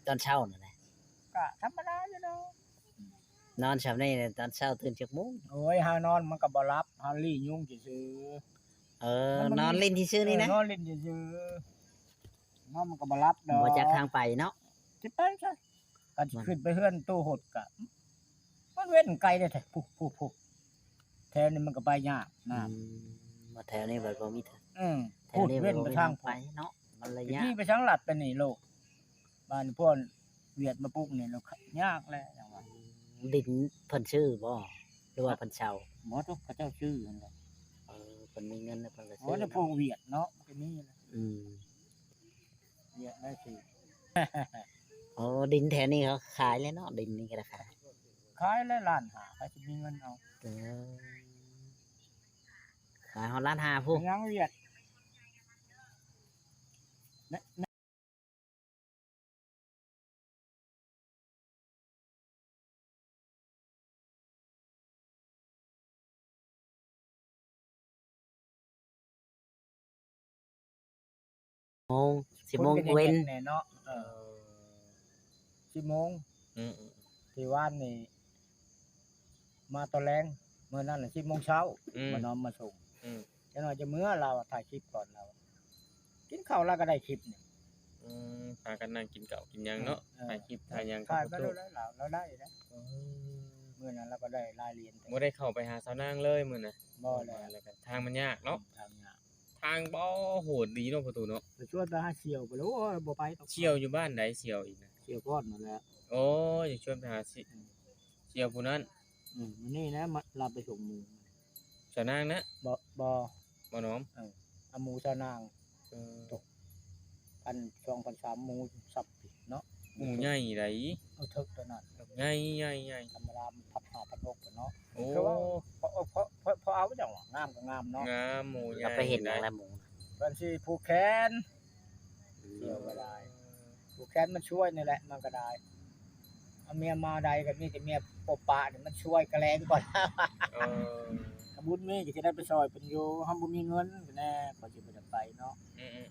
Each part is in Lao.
ຕອນເຊົ້ານັ້ນນະ? ກະທຳມະດາຢູ່ດອກ. ນອນຊ່ຳນີ້ ຕອນເຊົ້າຕື່ນຈັກໂມງ? ໂອ້ຍ ເຮົານອນມັນກໍບໍ່ຫຼັບ ເຮົາລີ້ຍຸງຊື່ໆ. ເອີ ມັນບໍ່ມີ ນອນຫຼິ້ນຊື່ໆນີ້ນະ? ເອີ ນອນຫຼິ້ນຊື່ໆ ນອນມັນກໍບໍ່ຫຼັບດອກ ບໍ່ຈັກທາງໄປເນາະ. ຊິໄປໃສ? ຄັນຊິຂຶ້ນໄປເຮືອນຕູ້ຫົດກະ ມັນເວັ້ນໄກເດ້ແທ້ ພຸ້ນໆໆ ແຖວນີ້ມັນກໍໄປຍາກນະ. ອືມ ມາແຖວນີ້ບັດບໍ່ມີທາງ ເອີ ແຖວນີ້ບັດບໍ່ມີທາງໄປເນາະ ມັນລະຍາກ. ໄປທາງລັດໄປນີ້ໂລດ ບ້ານພວກຫວຽດມາປຸກນີ້ແລ້ວຍາກແຫຼະ ຈັ່ງວ່າ. ອືມ ດິນເພິ່ນຊື້ບໍ່ ຫຼືວ່າເພິ່ນເຊົ່າ? ບໍ່ດອກ ເຂົາເຈົ້າຊື້ຫັ້ນແຫຼະ. ເອີ ເພິ່ນມີເງິນແລ້ວເພິ່ນກໍຊື້. ໂອ້ ແຕ່ພວກຫວຽດເນາະ ມັນກໍມີແຫຼະ. ອືມ ຫວຽດໄດ້ຊື້. ໂອ້ ດິນແຖວນີ້ເຂົາຂາຍແລ້ວເນາະ ດິນນີ້ກໍໄດ້ຂາຍ. ຂາຍແລ້ວລ້ານຫ້າ ໃຜຊິມີເງິນເອົາ? ເອີ ຂາຍຮອດລ້ານຫ້າພຸ້ນ. ຍັງຫວຽດ ໂມງ ສິບໂມງເວັນແດ່ເນາະ. ເອີ ເອີ ສິບໂມງ. ອືມໆ ທີ່ວານນີ້ມາຕອນແລງ ມື້ນັ້ນນະສິບໂມງເຊົ້າ. ອືມ ມານອນມາສົ່ງ. ອືມ ຈັກໜ້ອຍຈະເມືອ ລາວຖ່າຍຄລິບກ່ອນ ລາວກິນເຂົ້າ ລາວກໍໄດ້ຄລິບນີ້. ອືມ ພາກັນນັ່ງກິນເຂົ້າກິນຫຍັງເນາະ. ເອີ ເອີ ຖ່າຍຄລິບຖ່າຍຫຍັງ ຖ່າຍໄປໂລດ ລາວ ລາວໄດ້ເດ້. ເອີ ມື້ນັ້ນລາວກໍໄດ້ຫຼາຍຫຼຽນ. ບໍ່ໄດ້ເຂົ້າໄປຫາສາວນາງເລີຍມື້ນັ້ນ? ບໍ່ແລ້ວ ທາງມັນຍາກເນາະ. ອືມ ທາງຍາກ. ທາງບໍ່ໂຫດດີເນາະ ປະຕູເນາະ. ໄປຊວນໄປຫາສ່ຽວໄປໂລດ. ໂອ້ຍ ບໍ່ໄປດອກ. ສ່ຽວຢູ່ບ້ານໃດ ສ່ຽວອີກນະ? ສ່ຽວກ່ອນນັ້ນແຫຼະ. ໂອ້ ຢາກຊວນໄປຫາ ອືມ ສ່ຽວຜູ້ນັ້ນ. ອືມ ມື້ນີ້ນະ ມາ ລາວໄປສົ່ງໝູ. ສາວນາງນະ? ບໍ່ ບໍ່ ບໍ່ນ້ອມ. ເອີ ເອົາໝູສາວນາງ. ເອີ ຕົກ ພັນ ສອງພັນສາມ ໝູສັບເນາະ. ໝູໃຫຍ່ໃດ໋. ເອີ ເຖິກຕົວນັ້ນ ໃຫຍ່ໆໆ ທຳມະດາມັນພັນຫ້າພັນຫົກເນາະ. ໂອ້ ຄືວ່າ ພໍ ພໍ ພໍ ພໍເອົາຈັ່ງວ່າ ງາມກໍງາມເນາະ. ງາມ ໝູໃຫຍ່. ລາວໄປເຫັນຫຍັງລະໝູ? ເພິ່ນຊິຜູກແຂນ. ອືມ ສ່ຽວກໍໄດ້ ຜູກແຂນມັນຊ່ວຍນີ້ແຫຼະ ມັນກໍໄດ້. ເອົາເມຍມາໃດກໍມີແຕ່ເມຍປົບປະນີ້ ມັນຊ່ວຍກະແລງກ່ອນ. ເອີ ຖ້າບຸນມີກໍຊິໄດ້ໄປຊ່ອຍເພິ່ນຢູ່. ເຮົາບໍ່ມີເງິນແນ່ ກໍຊິບໍ່ໄດ້ໄປເນາະ. ອືມ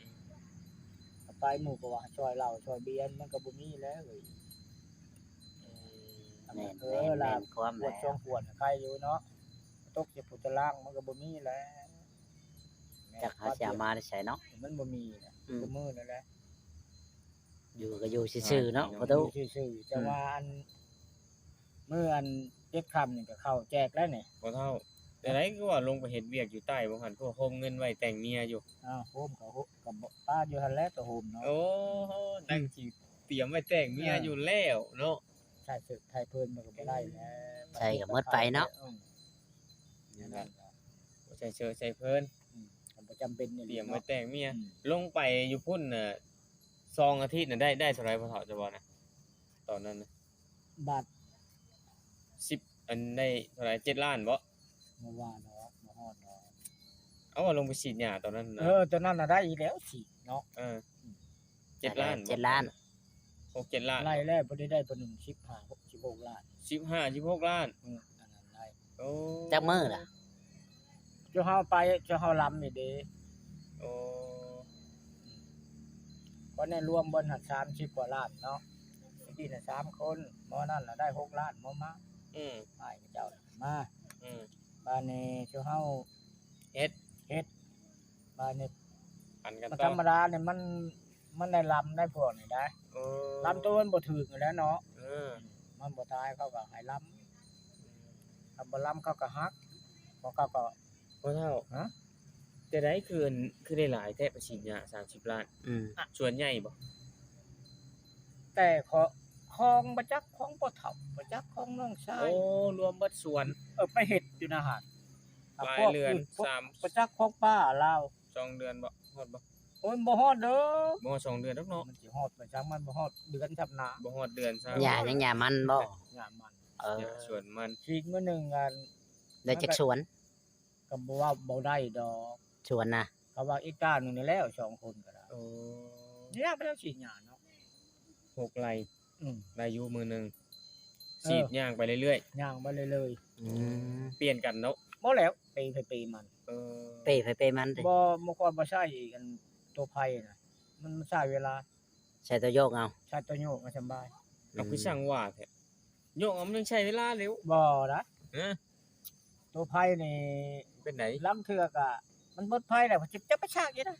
ໆໆ ໄປໝູ່ກໍວ່າຊ່ອຍເຫຼົ້າຊ່ອຍເບຍ ມັນກໍບໍ່ມີແລ້ວເອີຍ. ອືມ ແມ່ນ ເອີ ແມ່ນ ລາ ແມ່ນຄວາມ ຂວດ ແລ້ວ ສອງຂວດໄຄຢູ່ເນາະ ຕົກໃສ່ຜູ້ຕາລ່າງ ມັນກໍບໍ່ມີແລ້ວ. ຈັກເຮົາຊິເອົາມາແຕ່ໃສເນາະ. ມັນບໍ່ມີແຫຼະ ອືມ ທຸກມື້ນັ້ນແຫຼະ. ຢູ່ກໍຢູ່ຊື່ໆເນາະ ປະຕູ ຢູ່ຊື່ໆ. ແຕ່ ອືມ ວ່າອັນ ມື້ອັນເຈັດຄ່ຳນີ້ກໍເຂົ້າແຈກແລ້ວນີ້ ພໍ່ເຖົ້າ. ແນວໃດຄືວ່າລົງໄປເຮັດວຽກຢູ່ໃຕ້ບໍ່ຫັ້ນ ຄືວ່າໂຮມເງິນໄວ້ແຕ່ງເມຍຢູ່? ອ້າວ ໂຮມກໍ ກໍປ້າຢູ່ຫັ້ນແຫຼະ ໂຕໂຮມເນາະ. ໂອ້ ອືມ ນັ່ງຊິຕຽມໄວ້ແຕ່ງເມຍ ເອີ ຢູ່ແລ້ວເນາະ. ໃສ່ເສີກໃສ່ເພີນມັນກໍບໍ່ໄດ້ແຫຼະ ໃສ່ກໍໝົດໄປເນາະ. ອືມ ນັ້ນແຫຼະ ໃສ່ເສີກໃສ່ເພີນ ອືມ ກໍບໍ່ຈຳເປັນອີ່ຫຼີເນາະ ຕຽມໄວ້ແຕ່ງເມຍ. ອືມ ລົງໄປຢູ່ພຸ້ນນະ ສອງອາທິດນະ ໄດ້ ໄດ້ເທົ່າໃດພໍ່ເຖົ້າ ຈະບອກນະ ຕອນນັ້ນນະ? ບາດ ສິບ ອັນ ໄດ້ເທົ່າໃດ ເຈັດລ້ານບໍ່? ບໍ່ວ່າດອກ ບໍ່ຮອດດອກ. ເອົາ ວ່າລົງໄປສີດຫຍ້າຕອນນັ້ນນະ. ເອີ ຕອນນັ້ນນະໄດ້ອີກແລ້ວສີດເນາະ. ເອີ ເຈັດລ້ານ ເຈັດລ້ານ ຫົກເຈັດລ້ານ ໄລ່ແລ້ວ ບໍ່ໄດ້ ໄດ້ປະໜຶ່ງ ສິບຫ້າ ສິບຫົກລ້ານ ສິບຫ້າ ສິບຫົກລ້ານ. ເອີ ອັນນັ້ນໄດ້. ໂອ້ ຈັກມື້ລະ? ເຈົ້າເຮົາໄປ ເຈົ້າເຮົາລຳນີ້ເດ້. ໂອ້ ອືມ ກໍແນ່ລວມເບິດຫັ້ນ ສາມສິບກວ່າລ້ານເນາະ. ຕະກີ້ນະ ສາມຄົນ ໝໍນັ້ນລະໄດ້ຫົກລ້ານ ໝໍມາ. ອືມ ອ້າຍເຈົ້າມາ. ອືມ ບາດນີ້ເຈົ້າເຮົາເຮັດ ເຮັດ ບາດນີ້ ປັນກັນ ມັນ ຕໍ່ ທຳມະດານີ້ ມັນ ມັນໄດ້ລຳໄດ້ພວກນີ້ໄດ້. ເອີ ລຳໂຕມັນບໍ່ຖືກຫັ້ນແຫຼະເນາະ. ເອີ ມັນບໍ່ຕາຍເຂົາກໍໃຫ້ລຳ ອືມ ຄັນບໍ່ລຳເຂົາກໍຫັກ ພວກເຂົາກໍ ພໍ່ເຖົ້າ ຮະ? ແຕ່ໃດຄື ຄືໄດ້ຫຼາຍແທ້ ໄປສີດຫຍ້າສາມສິບລ້ານ? ອືມ ສວນໃຫຍ່ບໍ່? ແຕ່ຂອງ ຂອງບໍ່ຈັກ ຂອງພໍ່ເຖົ້າ ບໍ່ຈັກ ຂອງນ້ອງຊາຍ. ໂອ້ ລວມເບິດສວນ. ເອີ ໄປເຮັດຢູ່ນະຫັ້ນ ຫຼາຍເດືອນ ພວກ ສາມ ບໍ່ຈັກ ຂອງປ້າລາວ. ສອງເດືອນບໍ່? ຮອດບໍ່? ໂອ້ຍ ບໍ່ຮອດເດີ ບໍ່ຮອດສອງເດືອນດອກເນາະ. ມັນຊິຮອດໄປຈັ່ງ ມັນບໍ່ຮອດເດືອນຊ້ຳນະ ບໍ່ຮອດເດືອນຊ້ຳ. ຫຍ້າຫຍັງ? ຫຍ້າມັນບໍ່? ຫຍ້າມັນ. ເອີ ສວນມັນ. ສີດມື້ໜຶ່ງອັນ ໄດ້ຈັກສວນ? ກໍບໍ່ວ່າບໍ່ໄດ້ດອກ ສວນນະ ເຂົາວ່າອີກຕາໜຶ່ງນີ້ແລ້ວ ສອງຄົນກໍໄດ້. ໂອ້ ຍາກໄປແລ້ວສີດຫຍ້າເນາະ ຫົກໄຮ່. ອືມ ໄດ້ຢູ່ມື້ໜຶ່ງ. ເອີ ສີດຍ່າງໄປເລື້ອຍໆ ຍ່າງໄປເລື້ອຍໆ. ອືມ ປ່ຽນກັນເນາະ. ບໍ່ແລ້ວ ເປໃຜເປມັນ. ເອີ ເປໃຜເປມັນຕິ. ບໍ່ ບໍ່ຄ່ອຍ ບໍ່ໃຊ້ອັນໂຕໄພນະ ມັນໃຊ້ເວລາ. ໃຊ້ໂຕໂຍກເອົາ ໃຊ້ໂຕໂຍກມັນສະບາຍ. ເອົາ ອືມ ຄືຊ່າງວ່າແທ້ ໂຍກເອົາ ມັນຍັງໃຊ້ເວລາເລັວ. ບໍ່ນະ ຮະ ໂຕໄພນີ້ເປັນໃດ? ລາງເທື່ອກະມັນເບິດໄພແລ້ວ ເຂົາຈະໄປຊາກຢູ່ນະ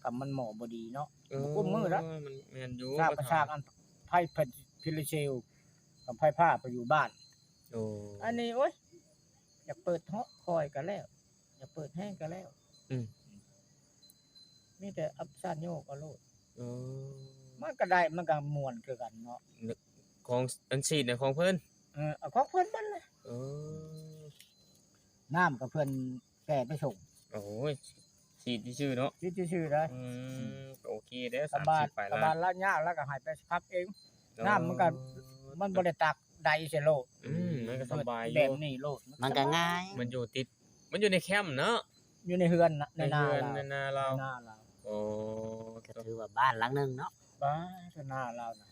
ກະມັນໝໍບໍ່ດີເນາະ. ເອີ ບໍ່ກຸ້ມມື້ນະ ມັນແມ່ນຢູ່ ຊາກໄປຊາກອັນໄພເພິ່ນ ພິລະເຊວ ກັບໄຟຟ້າໄປຢູ່ບ້ານ. ໂອ້ ອັນນີ້ ໂອ້ຍ ຢາກເປີດເທາະຄ່ອຍກະແລ້ວ ຢາກເປີດແຮງກະແລ້ວ. ອືມ ມີແຕ່ອັບສານໂຍກເອົາໂລດ. ເອີ ມັນກະໄດ້ ມັນກະມ່ວນຄືກັນເນາະ. ຂອງອັນສີດນະຂອງເພິ່ນ? ເອີ ເອົາຂອງເພິ່ນເບິດແຫຼະ. ເອີ ນ້ຳກະເພິ່ນແກ່ໄປສົ່ງ. ໂອ້ຍ ສີດຊື່ໆເນາະ ສີດຊື່ໆໄດ໋. ອືມ ກະໂອເຄເດ້ ສາມສິບປາຍລ້ານ. ລະຍະລະກະໃຫ້ໄປພັກເອງ. ເອີ ນ້ຳມັນກະ ມັນບໍ່ໄດ້ຕັກໄດ້ໃສ່ໂລດ. ອືມ ມັນກະສະບາຍຢູ່ ແບບນີ້ໂລດ ມັນກະງ່າຍ ມັນຢູ່ຕິດ ມັນຢູ່ໃນແຄ້ມເນາະ ຢູ່ໃນເຮືອນນະ ໃນນາລາວ ໃນນາລາວ. ໂອ້ ກະຖືວ່າບ້ານຫຼັງໜຶ່ງເນາະ ບ້ານນາລາວນະ.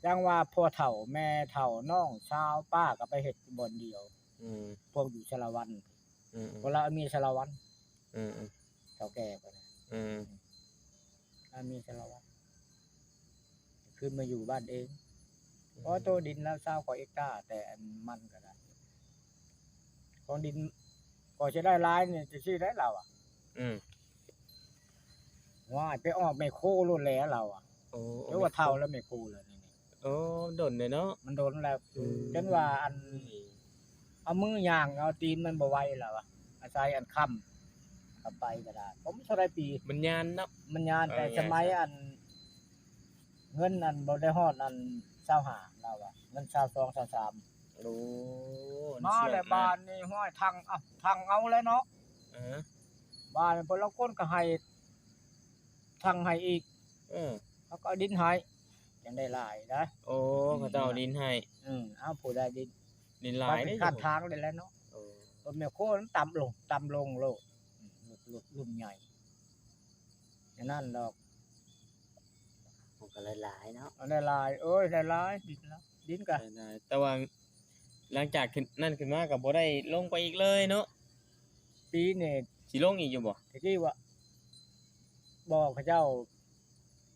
ຈັ່ງວ່າພໍ່ເຖົ້າແມ່ເຖົ້າ ນ້ອງສາວປ້າກະໄປເຮັດຢູ່ບ່ອນດຽວ. ອືມ ພວກຢູ່ສາລະວັນ. ອືມໆ ພວກລາວເອົາເມຍສາລະວັນ. ອືມໆ ເຖົ້າແກ່ເພິ່ນນະ. ອືມ ລາວເມຍສາລະວັນ ຄືນມາຢູ່ບ້ານເອງ. ອືມ ເພາະໂຕດິນລາວຊາວກວ່າເອັກຕາ ແຕ່ອັນມັນກະໄດ້ ຂອງດິນກໍຊິໄດ້ຫຼາຍນີ້ ຈັ່ງຊີ້ໄດ໋ລາວອະ. ອືມ ວ້າຍ ໄປອອກແມກໂຄໂລດແຫຼະລາວອະ. ໂອ້ ເອີ ວ່າເຖົ້າແລ້ວແມກໂຄແລ້ວນີ້. ໂອ້ ດົນເດເນາະ ມັນດົນແລ້ວ. ອືມ ຈົນວ່າອັນ ເອົາມືຍ່າງ ເອົາຕີນມັນບໍ່ໄຫວແລ້ວອະ ອາໄສອັນຄ້ຳເຂົ້າໄປກະໄດ້. ບໍ່ມີເທົ່າໃດປີ ມັນຍານເນາະ ມັນຍານ. ເອີ ແຕ່ສະໄໝ ຍານ ອັນ ເງິນອັນບໍ່ໄດ້ຮອດອັນຊາວຫ້າລາວວ່າ ເງິນຊາວສອງ ຊາວສາມ. ໂອ້ ມາແລ້ວ ບາດນີ້ ຫ້ວຍ ທັງ ເອົາ ທັງເອົາແລ້ວເນາະ. ເອີ ບາດນີ້ ພວກລາງຄົນກະໃຫ້ ທັງໃຫ້ອີກ. ເອີ ເຂົາກະເອົາດິນໃຫ້ ຈັ່ງໄດ້ຫຼາຍນະ. ໂອ້ ເຂົາເຈົ້າເອົາດິນໃຫ້. ອືມ ເອົາ ຜູ້ໃດດິນ ດິນຫຼາຍ ຂ້ານທາງນີ້ແຫຼະເນາະ. ໂອ້ ລົດແມກໂຄມັນຕ່ຳລົງ ຕ່ຳລົງໂລດ ອືມ ລົດ ລົດລຸ້ນໃຫຍ່ ແນວນັ້ນດອກ. ມັນກະຫຼາຍໆເນາະ ມັນຫຼາຍໆ ໂອ້ຍ ຫຼາຍໆ ດິນລະ ດິນກະຫຼາຍໆ. ແຕ່ວ່າຫຼັງຈາກຂຶ້ນ ນັ້ນຂຶ້ນມາກະບໍ່ໄດ້ລົງໄປອີກເລີຍເນາະ. ປີນີ້ຊິລົງອີກຢູ່ບໍ່? ຕະກີ້ວ່າ ບອກເຂົາເຈົ້າ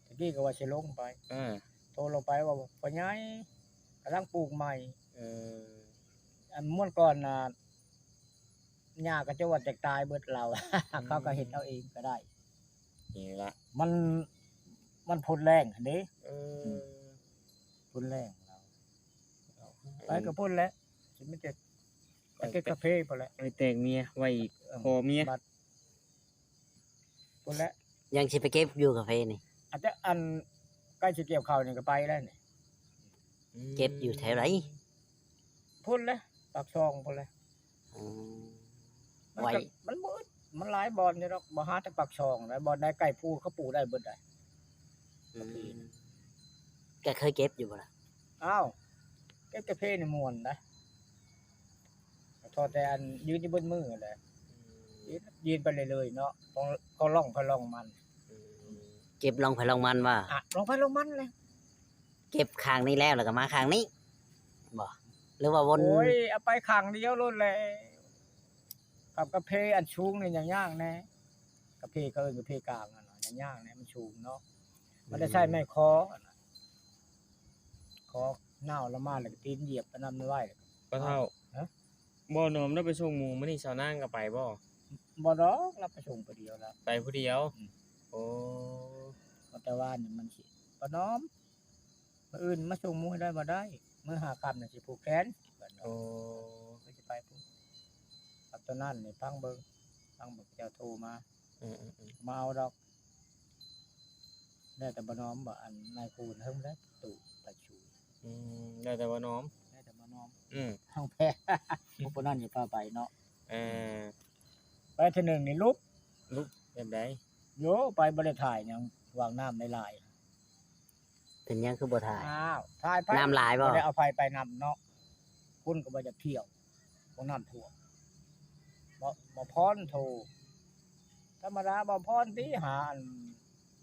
ຕະກີ້ກະວ່າຊິລົງໄປ. ເອີ ໂທລົງໄປວ່າ ພໍ່ໃຫຍ່ກຳລັງປູກໃໝ່. ເອີ ອັນມ່ວນກ່ອນນະ ຫຍ້າກະຈະວ່າຈະຕາຍເບິດລາວ. ອືມ ເຂົາກະເຮັດເອົາເອງກະໄດ້. ນີ້ລະ ມັນ ມັນພົ້ນແລ້ງຫັ້ນເດ້. ເອີ ອືມ ພົ້ນແລ້ງລາວ ໄປກະພຸ້ນແຫຼະ ຊິມີແຕ່ ໄປເກັບກາເຟພຸ້ນແຫຼະ ໄປແຕ່ງເມຍໄວ້ອີກ. ເອີ ຂໍເມຍ ພຸ້ນແຫຼະ ຍັງຊິໄປເກັບຢູ່ກາເຟນີ້. ອາດຈະ ອັນ ໃກ້ຊິກ່ຽວເຂົ້ານີ້ກະໄປແລ້ວນີ້. ອືມ ເກັບຢູ່ແຖວໃດ? ພຸ້ນແຫຼະ ປາກຊ່ອງພຸ້ນແຫຼະ. ອືມ ມັນກະ ມັນບໍ່ອຶດ ມັນຫຼາຍບ່ອນຢູ່ດອກ ບໍ່ຫາແຕ່ປາກຊ່ອງໃດ ບ່ອນໃດໃກ້ພູເຂົາປູກໄດ້ເບິດໃດ. ອືມ ກາເຟ ກະເຄີຍເກັບຢູ່ບໍ່ລະ? ອ້າວ ເກັບກາເຟນີ້ມ່ວນໃດ໋ ເພາະແຕ່ອັນຢືນຢູ່ເບິດມື້ຫັ້ນແຫຼະ. ອືມ ຢືນ ຢືນໄປເລື້ອຍໆເນາະ ຂອງ ຂອງລ່ອງໃຜລ່ອງມັນ. ອືມ ເກັບລ່ອງໃຜລ່ອງມັນວ່າ ອະ ລ່ອງໃຜລ່ອງມັນແຫຼະ. ເກັບຂ້າງນີ້ແລ້ວ ແລ້ວກະມາຂ້າງນີ້ບໍ່ ຫຼືວ່າວົນ? ໂອ້ຍ ເອົາໄປຂ້າງດຽວໂລດແຫຼະ. ກັບກາເຟອັນສູງນີ້ຍາກໆແດ່ ກາເຟ ເຂົາເອີ້ນກາເຟກາງຫັ້ນນະ ຍາກໆແດ່ ມັນສູງເນາະ. ມັນໄດ້ໃຊ້ໄມ້ຄໍຫັ້ນນະ ຄໍໜາວລະມາ ແລ້ວກະຕີນຢຽບໄປນຳໄວ້. ປ້າເຖົ້າ ຮະ ບໍ່ນອມໄດ້ໄປສົ່ງໝູມື້ນີ້ ສາວນາງກະໄປບໍ່? ບໍ່ດອກ ລາວໄປສົ່ງຜູ້ດຽວລະ ໄປຜູ້ດຽວ. ອືມ ໂອ້ ແຕ່ວ່ານີ້ມັນຊິ ປ້ານອມ ມື້ອື່ນມາສົ່ງໝູໃຫ້ໄດ້ບໍ່ໄດ້ ມື້ຫ້າຄ່ຳນີ້ຊິຜູກແຂນ. ໂອ້ ກະຊິໄປພຸ້ນ ກັບຕອນນັ້ນນີ້ຟັງເບິ່ງ ຟັງເບິ່ງເຂົາເຈົ້າໂທມາ. ອືມໆໆ ມາເອົາດອກ ແລ້ວແຕ່ປ້ານອມບໍ່ ອັນນາຍຄູນເຫິງໄດ້ຕູ້ໄປຊູ. ອືມ ແລ້ວແຕ່ປ້ານອມ ແລ້ວແຕ່ປ້ານອມ. ອືມ ທາງແພ ພວກຜູ້ນັ້ນຊິພາໄປເນາະ. ເອີ ໄປເທື່ອໜຶ່ງນີ້ຫຼຸບ ຫຼຸບແບບໃດ? ໂຢ ໄປບໍ່ໄດ້ຖ່າຍຫຍັງ ຫວ່າງນ້ຳຫຼາຍໆ. ເປັນຫຍັງຄືບໍ່ຖ່າຍ? ອ້າວ ຖ່າຍໄປ ນ້ຳຫຼາຍບໍ່? ບໍ່ໄດ້ເອົາໃຜໄປນຳເນາະ ຄົນກະບໍ່ຢາກທ່ຽວ ພວກນ້ຳຖ້ວມ. ບໍ່ ບໍ່ພອນໂທ ທຳມະດາບໍ່ພອນຕິ ຫາອັນ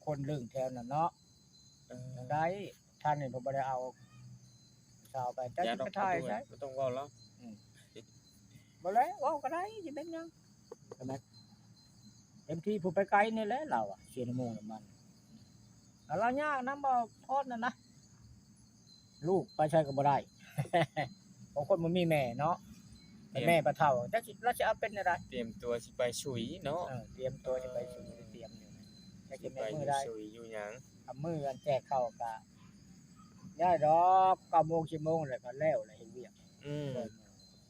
ຄົນລຶ້ງແຖວນັ້ນເນາະ. ເອີ ຈັ່ງໃດ ທ່ານນີ້ເພິ່ນບໍ່ໄດ້ເອົາສາວໄປ ຈັກຊິໄປຖ່າຍໃສ ບໍ່ຕ້ອງເວົ້າລາວ. ອືມ ບໍ່ແຫຼະ ເວົ້າກະໄດ້ ຊິເປັນຫຍັງ ກະແມ່ນ ເຕັມທີ່ຜູ້ໄປໄກນີ້ແຫຼະລາວອະ ເສຍນ້ຳມູກນ້ຳມັນ. ລາວຍາກນຳ ບໍ່ພອດນັ້ນນະ ລູກໄປໃສກໍບໍ່ໄດ້ ບາງຄົນບໍ່ມີແມ່ເນາະ ແຕ່ແມ່ປະເຖົ້າ ຈັກຊິ ລາວຊິເອົາເປັນແນວໃດ? ຕຽມຕົວຊິໄປສຸຍເນາະ ເອີ ຕຽມຕົວຊິໄປສຸຍ ຕຽມຢູ່ ຈັກຊິແມ່ນມື້ໃດ ສຸຍຢູ່ຫຍັງ ກຳມື້ອັນແຈກເຂົ້າກະ ຍ້າຍດອກ ເກົ້າໂມງ ສິບໂມງ ແລ້ວກໍແລ້ວ ແລ້ວເຮັດວຽກ ອືມ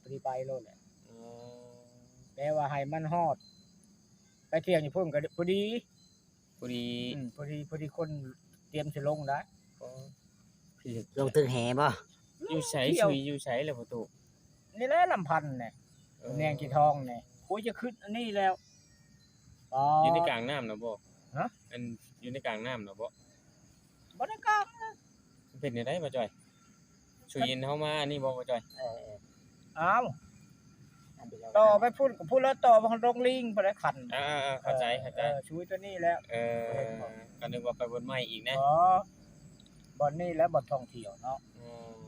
ພໍດີໄປໂລດແຫຼະ ແປວ່າໃຫ້ມັນຮອດ ໄປທ່ຽງຢູ່ພຸ້ນກໍພໍດີ ພໍດີ ອືມ ພໍດີ ພໍດີຄົນຕຽມຊິລົງໄດ໋ ອໍ ລົງຕຶກແຫບໍ່? ຢູ່ໃສ ສຸຍຢູ່ໃສລະປະຕູ? ນີ້ແຫຼະ ລຳພັນນີ້ ເອີ ແນງກີທອງນີ້ ໂອ້ຍ ຈະຂຶ້ນອັນນີ້ແລ້ວ ຢູ່ໃນກາງນ້ຳນະບໍ່? ຮະ? ອັນ ຢູ່ໃນກາງນ້ຳນະບໍ່? ບໍ່ໄດ້ກາງນະ ເປັນແນວໃດບໍ່ຈ່ອຍ? ສຸຍເຫັນເຮົາມາອັນນີ້ບໍ່ ບໍ່ຈ່ອຍ? ເອີ ເອີ ອ້າວ ອັນດຽວ ຕໍ່ໄປພຸ້ນ ກໍພຸ້ນແລ້ວ ຕໍ່ໄປຮອດດົງລີງພຸ້ນແຫຼະຄັນ ອ່າໆໆ ເຂົ້າໃຈ ເອີ ເຂົ້າໃຈ ເອີ ຊຸຍຕົວນີ້ແລ້ວ ເອີ ກໍນຶກວ່າໄປບ່ອນໃໝ່ອີກນະ ບໍ່ ບ່ອນນີ້ແຫຼະ ບ່ອນທ່ອງທ່ຽວເນາະ ອືມ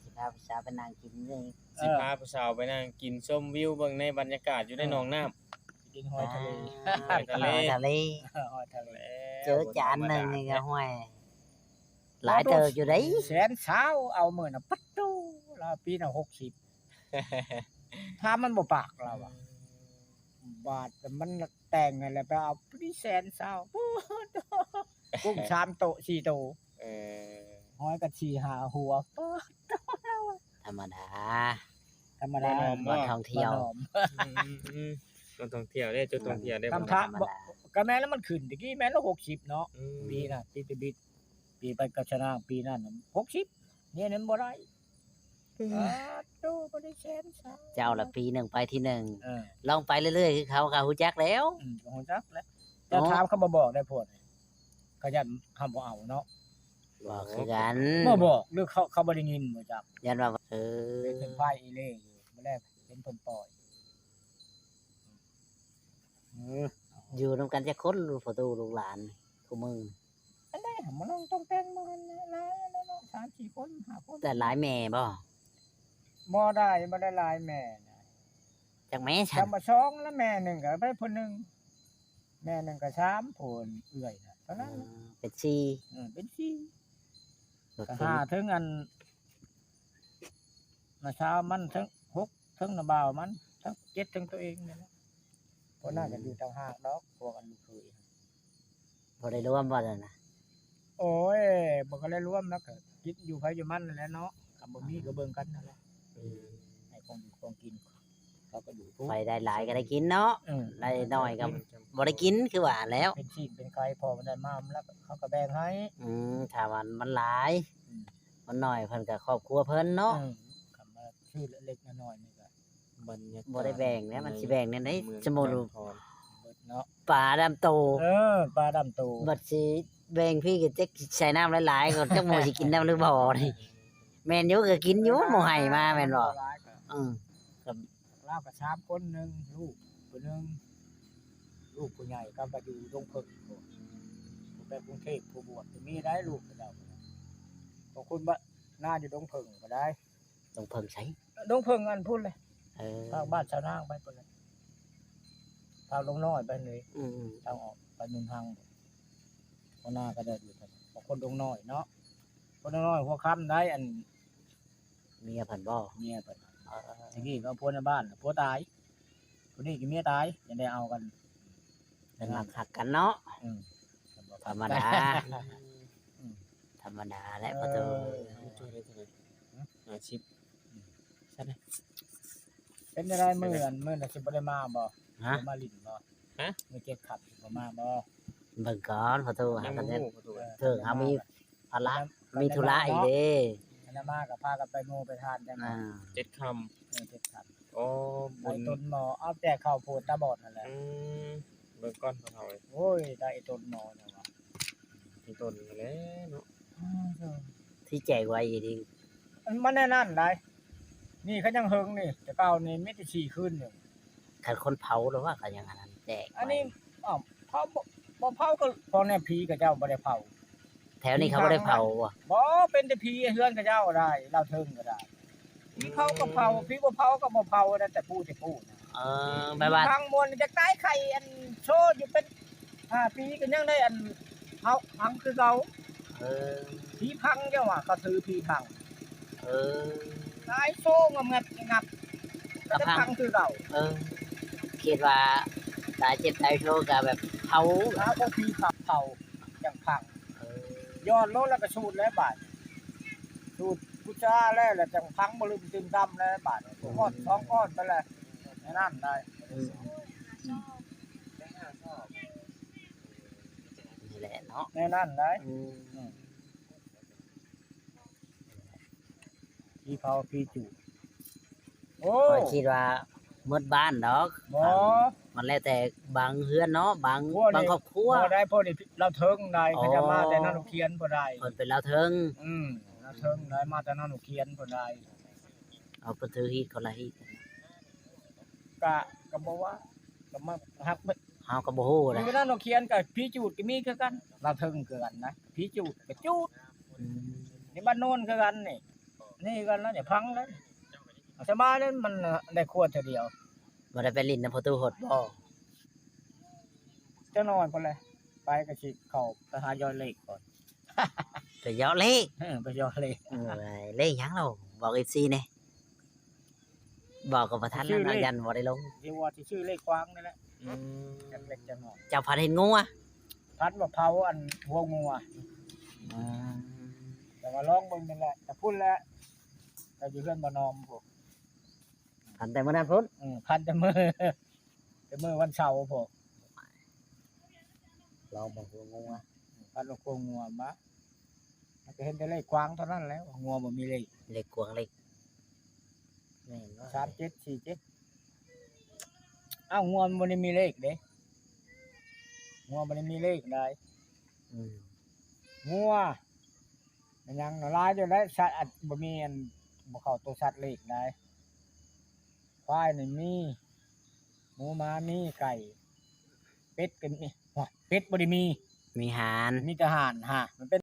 ຊິພາຜູ້ສາວໄປນັ່ງກິນເລີຍ ເອີ ຊິພາຜູ້ສາວໄປນັ່ງກິນຊົມວິວເບິ່ງໃນບັນຍາກາດຢູ່ໃນ ເອີ ໜອງນ້ຳ ກິນຫອຍທະເລ ອ່າ ຫອຍທະເລ ຫອຍທະເລ ເຈີຈານໜຶ່ງນີ້ກໍ ໂອ້ຍ ຫຼາຍເຕີບຢູ່ເດ້ ແສນຊາວ ເອົາມື້ນະ ປັດໂຕ ລາວປີນະຫົກສິບ ຖາມມັນບໍ່ປາກລາວວ່າ ບາດມັນແຕ່ງຫັ້ນແຫຼະ ໄປເອົາປີແສນຊາວ ໂອ້ໂຫ ກຸ້ງສາມໂຕສີ່ໂຕ ເອີ ຫອຍກໍສີ່ຫ້າຫົວ ປາດໂຕ ທຳມະດາ ທຳມະດາ ບ່ອນທ່ອງທ່ຽວ ອືມໆ ບ່ອນທ່ອງທ່ຽວເດ້ ຈຸດທ່ອງທ່ຽວເດ້ ກຳທະ ທຳມະດາ ບໍ່ ກໍແມ່ນແລ້ວ ມັນຂຶ້ນ ແຕ່ກີ້ແມ່ນແລ້ວຫົກສິບເນາະ ອືມ ປີນັ້ນ ປີຕະບິດ ປີໄປກັບຊະນາງ ປີນັ້ນຫົກສິບ ດຽວນີ້ມັນບໍ່ໄດ້ ອືມ ປາດໂຕ ບໍ່ໄດ້ແສນຊາວ ເຈົ້າລະປີໜຶ່ງໄປທີໜຶ່ງ ເອີ ລອງໄປເລື້ອຍໆ ຄືເຂົາກໍຮູ້ຈັກແລ້ວ ອືມ ກໍຮູ້ຈັກແລ້ວ ເຈົ້າຖາມເຂົາບໍ່ບອກໄດ້ພວກນີ້ ເຂົາຢ້ານເຮົາບໍ່ເອົາເນາະ ບໍ່ຄືກັນ ບໍ່ບອກ ຫຼືເຂົາ ເຂົາບໍ່ໄດ້ຍິນບໍ່ຈັກ ຢ້ານວ່າ ເອີ ເປັນເພິ່ນພາຍອີເລ່ຢູ່ ມື້ແລກເຫັນເພິ່ນປ່ອຍ ເອີ ຢູ່ນຳກັນຈັກຄົນ ພໍ່ຕູ້ລູກຫຼານ ຄູ່ມື້ ອັນໃດຫາມານ້ອງຕ້ອງແຕ່ງມາຫັ້ນແຫຼະ ຫຼາຍແລ້ວເນາະ ສາມສີ່ຄົນ ຫ້າຄົນ ແຕ່ຫຼາຍແມ່ບໍ່? ບໍ່ໄດ້ ບໍ່ໄດ້ຫຼາຍແມ່ນະ ຈັກແມ່ຊັ້ນ? ຈຳວ່າສອງລະ ແມ່ໜຶ່ງກໍໄປຜູ້ໜຶ່ງ ແມ່ໜຶ່ງກໍສາມ ຜູ້ເອື້ອຍນະ ເທົ່ານັ້ນ ອ່າ ເປັນສີ່ ເອີ ເປັນສີ່ ກໍຫ້າ ເຖິງອັນ ນ້າສາວມັນ ເຖິງຫົກ ເຖິງນ້າບ່າວມັນ ເຖິງເຈັດ ເຖິງຕົວເອງນີ້ແຫຼະ ພວກນັ້ນກໍຢູ່ຕ່າງຫາກດອກ ພວກອັນລູກເຂີຍ ບໍ່ໄດ້ລວມບໍ່ນັ້ນນະ? ໂອ້ຍ ບໍ່ກໍໄດ້ລວມ ແລ້ວກໍກິນຢູ່ໃຜຢູ່ມັນນັ້ນແຫຼະເນາະ ຄັນບໍ່ມີກໍເບິ່ງກັນນັ້ນແຫຼະ ອືມ ໃຫ້ຂອງຢູ່ຂອງກິນ ເຂົາກໍຢູ່ທຸກ ໃຜໄດ້ຫຼາຍກໍໄດ້ກິນເນາະ ເອີ ໄດ້ໜ້ອຍກໍບໍ່ໄດ້ກິນ ຄືວ່າແລ້ວ ເປັນຊີ້ນເປັນໄກ່ ພໍມັນໄດ້ມາ ແລ້ວເຂົາກໍແບ່ງໃຫ້ ອືມ ຖ້າວ່າມັນຫຼາຍ ອືມ ມັນໜ້ອຍ ເພິ່ນກໍຄອບຄົວເພິ່ນເນາະ ເອີ ຄັນວ່າຊື້ເລັກໆນ້ອຍໆນີ້ກໍ ບັນຍາກາດ ບໍ່ໄດ້ແບ່ງແລ້ວ ມັນຊິແບ່ງແນວໃດ? ໃນເມືອງ ສົມມຸດ ຈັນທອນ ເບິດເນາະ ປາດຳໂຕ ເອີ ປາດຳໂຕ ບັດຊິແບ່ງພີ້ກໍຈັກໃສ່ນ້ຳຫຼາຍໆ ກໍຈັກໝູຊິກິນນຳຫຼືບໍ່ນີ້ ແມ່ນຢູ່ ກໍກິນຢູ່ ໝູໃຫ້ມາແມ່ນບໍ່? ຫຼາຍກໍ ເອີ ລາວກໍສາມຄົນ ໜຶ່ງລູກຜູ້ໜຶ່ງ ລູກຜູ້ໃຫຍ່ກໍໄປຢູ່ດົງເຜິ້ງພຸ້ນ ຜູ້ໄປກຸງເທບ ຜູ້ບວດກໍມີໄດ໋ ລູກເຂົາເຈົ້າ ບາງຄົນບາ ນາຢູ່ດົງເຜິ້ງກໍໄດ້ ດົງເຜິ້ງໃສ? ດົງເຜິ້ງອັນພຸ້ນແຫຼະ ເອີ ທາງບ້ານຊາວນາງໄປພຸ້ນແຫຼະ ທາງດົງນ້ອຍໄປນີ້ ອືມໆ ທາງອອກໄປໜູນຮັງ ຫົວໜ້າກໍໄດ້ຢູ່ ຄົນດົງນ້ອຍເນາະ ຄົນດົງນ້ອຍຫົວຄຳໄດ໋ ອັນ ເມຍເພິ່ນບໍ່? ເມຍເພິ່ນ ເອີ ທີນີ້ກໍເອົາຜົວໃນບ້ານ ຜົວຕາຍ ຜູ້ນີ້ກໍເມຍຕາຍ ຈັ່ງໄດ້ເອົາກັນ ເພິ່ນມັກຮັກກັນເນາະ ອືມ ທຳມະດາ ອືມ ທຳມະດາແຫຼະ ເອີ ພໍ່ໂຕ ເອີ ເອີ ເທົ່າໃດ? ຫ້າສິບ ອືມ ຊັ້ນນະ ເປັນຈັ່ງໃດມື້ອັນ ມື້ນັ້ນຊິບໍ່ໄດ້ມາບໍ່? ຮະ? ບໍ່ມາຫຼິ້ນບໍ່? ຮະ? ມື້ເຈັດຄ່ຳຊິບໍ່ມາບໍ່? ເບິ່ງກ່ອນ ພໍ່ໂຕ ຫາກັນ ຍັງບໍ່ຮູ້ ພໍ່ໂຕ ເອີ ເຖິງເຮົາມີພາລະ ມີທຸລະອີກເດ້ ອັນນັ້ນມາກໍພາກັນໄປໂມໄປທານກັນ ອ່າ ເຈັດຄ່ຳ ເອີ ເຈັດຄ່ຳ ໂອ້ ໄດ້ຕົ້ນໝໍ ເອົາແຈກເຂົ້າຜູ້ຕາບອດນັ້ນແຫຼະ ອືມ ເບິ່ງກ່ອນພໍ່ເຖົ້າເອີຍ ໂອ້ຍ ໄດ້ຕົ້ນໝໍແລ້ວວ່າ ໄດ້ຕົ້ນແລ້ວເນາະ ອືມ ທີ່ແຈກໄວອີ່ຫຼີ ມັນແນວນັ້ນໄດ໋ ນີ້ກໍຍັງເຫິງນີ້ ແຕ່ເກົ່ານີ້ມີແຕ່ສີ່ຄືນນີ້ ຄັນຄົນເຜົາຫຼືວ່າກໍຍັງອັນນັ້ນແຈກໄວ ອັນນີ້ ອ້າວ ເຜົາບໍ່ ບໍ່ເຜົາກໍ ພໍ່ແນມຜີເຂົາເຈົ້າບໍ່ໄດ້ເຜົາ ແຖວນີ້ເຂົາບໍ່ໄດ້ເຜົາບໍ່? ບໍ່ ເປັນແຕ່ຜີເຮືອນເຂົາເຈົ້າໄດ໋ ລາວເທິງກໍໄດ້ ຜີເຜົາກໍເຜົາ ຜີບໍ່ເຜົາກໍບໍ່ເຜົາ ແລ້ວແຕ່ຜູ້ແຕ່ຜູ້ນະ ເອີ ແບບວ່າ ທາງມວນຢາກຕາຍໄຂ້ ອັນໂຊຢູ່ເປັນຫ້າປີກໍຍັງໄດ້ອັນ ເຂົາພັງຄືເກົ່າ. ເອີ ຜີພັງ ເຈົ້າວ່າເຂົາຖືຜີພັງ. ເອີ ຕາຍໂຊງງາບງັບ ກໍ ກໍ ຈະ ພັງ ພັງຄືເກົ່າ. ເອີ ຄິດວ່າຕາຍເຈັບຕາຍໂຊກໍແບບເຜົາ ເຜົາ ເຜົາ ຈັ່ງພັງ. ເອີ ຍ້ອນໂລດແລ້ວກໍສູດແລ້ວບາດ ສູດກຸຈາແລ້ວ ແລ້ວຈັ່ງພັງບະລຶ່ມຕື່ມຕ່ຳແລ້ວບາດ ອືມ ກ້ອນສອງກ້ອນໄປແລ້ວ ແນວນັ້ນໄດ໋. ອືມ ອືມ ນີ້ແຫຼະເນາະ ແນວນັ້ນໄດ໋. ອືມ ອືມ ຜີເຜົາຜີຈູດ. ໂອ້ ຂ້ອຍຄິດວ່າໝົດບ້ານດອກ. ບໍ່ ມັນແລ້ວແຕ່ບາງເຮືອນເນາະ ບາງ ພວກນີ້ ບາງຄອບຄົວ. ບໍ່ໄດ້ ພວກນີ້ລາວເທິງໄດ໋. ອໍ ເຂົາຈະມາແຕ່ນາໜູກຂຽນພຸ້ນໄດ໋. ເພິ່ນເປັນລາວເທິງ. ອືມ ລາວເທິງໄດ໋ ມາແຕ່ນາໜູກຂຽນພຸ້ນໄດ໋. ເອົາ ເພິ່ນຖືຮີດຄົນລະຮີດ. ກະ ກະບໍ່ວ່າ ກະມາຮັກເບິດ. ເຮົາກໍບໍ່ຮູ້ນະ ຢູ່ນາໜູກຂຽນກັບຜີຈູດກໍມີຄືກັນ ລາວເທິງຄືກັນນະ ຜີຈູດກໍຈູດ. ອືມ ນີ້ບ້ານໂນນຄືກັນນີ້ ນີ້ຄືກັນລະນີ້ ພັງແລ້ວນີ້ ສະບາຍເດ້ ມັນໄດ້ຄົວເທື່ອດຽວ. ບໍ່ໄດ້ໄປຫຼິ້ນນຳພໍ່ຕູ້ຫົດບໍ່? ຈັກໜ້ອຍພຸ້ນແຫຼະ ໄປກໍຊິເຂົ້າໄປຫາຢອກເລກກ່ອນ. ໄປຢອກເລກ? ເອີ ໄປຢອກເລກ. ເອີ ເລກຫຍັງລາວ ບອກເອັບຊີແດ່. ບອກກໍບໍ່ທັນແລ້ວເນາະ ຢ້ານບໍ່ໄດ້ລົງ. ຊິວ່າຊິຊື້ເລກຂວາງນີ້ແຫຼະ. ອືມ ຈັກເລັກຈັກນ້ອຍ. ເຈົ້າຝັນເຫັນງົວ? ຝັນວ່າເຜົາອັນຫົວງົວ. ອືມ ແຕ່ວ່າລອງເບິ່ງນີ້ແຫຼະ ແຕ່ພຸ້ນແຫຼະ ແຕ່ຢູ່ເຮືອນບໍ່ນອມພຸ້ນ. ຝັນແຕ່ມື້ນັ້ນພຸ້ນ? ເອີ ຝັນແຕ່ມື້ ແຕ່ມື້ວັນເສົາພຸ້ນ. ລອງເບິ່ງຫົວງົວ ອືມ ຝັນວ່າຂົວງົວມາ ມັນກໍເຫັນແຕ່ເລກຂວາງເທົ່ານັ້ນແຫຼະ ງົວບໍ່ມີເລກ. ເລກຂວາງເລກ ແມ່ນບໍ່? ສາມເຈັດ ສີ່ເຈັດ. ອ້າວ ງົວມັນບໍ່ໄດ້ມີເລກເດ້ ງົວບໍ່ໄດ້ມີເລກໃດ. ອືມ ງົວ ແມ່ນຫຍັງ ຫຼາຍຢູ່ໄດ໋ ສັດ ອັນ ບໍ່ມີອັນ ບໍ່ເຂົ້າໂຕສັດເລກໃດ. ຄວາຍນີ້ມີ ໝູໝາມີ ໄກ່ ເປັດກໍມີ. ໂອ້ຍ ເປັດບໍ່ໄດ້ມີ ມີຫ່ານ ມີແຕ່ຫ່ານຫາ ມັນເປັນ